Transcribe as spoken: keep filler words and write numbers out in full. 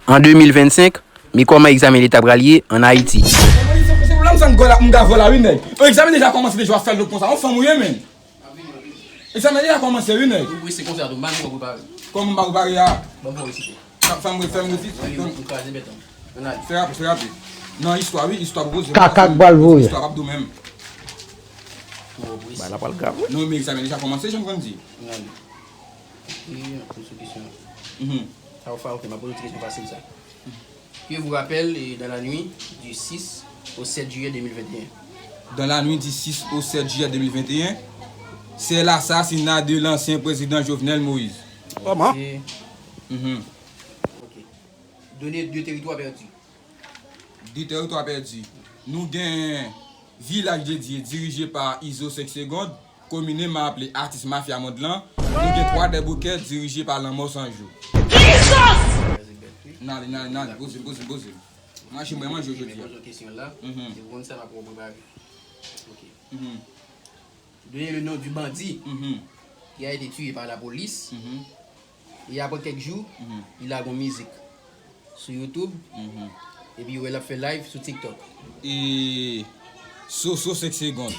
An de mil vennsenk, men kòman egzamen leta pral ye ann Ayiti? Se pou la m sann gòl ap m gavò la wi nèg. Egzamen deja kòmanse deja w ap fè l konsa. On fanm ou ye menm. Egzamen deja kòmanse wi nèg. Ou prese konsa tou, m pa gen tan prepare. Kòman m pa prepare a? Ban m fè w resite. Fè m fè m resite. Mwen li ou kraze bèt an. Ann ale. Fè rapid, fè rapid. Nan istwa wi, istwa pou poze. Kaka k pral voye. Istwa p ap dou menm. Mwen prese. Bagay la pral grav wi. Non men egzamen deja kòmanse, jan m konn di. Ann ale. E, ann poze kesyon. Mhm. Sa w fè, ok, m ap poze ti kesyon fasil sa. Que vous rappelle, eh, dans la nuit du six au sept juillet deux mille vingt et un? Dans la nuit du six au sept juillet deux mille vingt et un, c'est l'assassinat de l'ancien président Jovenel Moïse. Kòman? Ok. Donner deux territoires perdus. De teritwa pèdi. Nou gen Vilaj de Dye dirije pa Izo senk Segond, komineman aple Atis Mafya Mond lan. Nou gen Twadèboukè dirije pa Lanmò San Jou. N ale, n ale, n ale. Poze m, poze m, poze m. Mache mwen manje jodi a. Poze w kesyon la. Mhm. Se pou konn sa m ap prepare. Ok. Mhm. Donner le nom du bandit Mhm. qui a été tué par la police. Mhm. E apre kèk jou, Mhm. li lage yon mizik sou YouTube. Mhm. Epi yo wè l ap fè live sou TikTok. E Soso senk segond.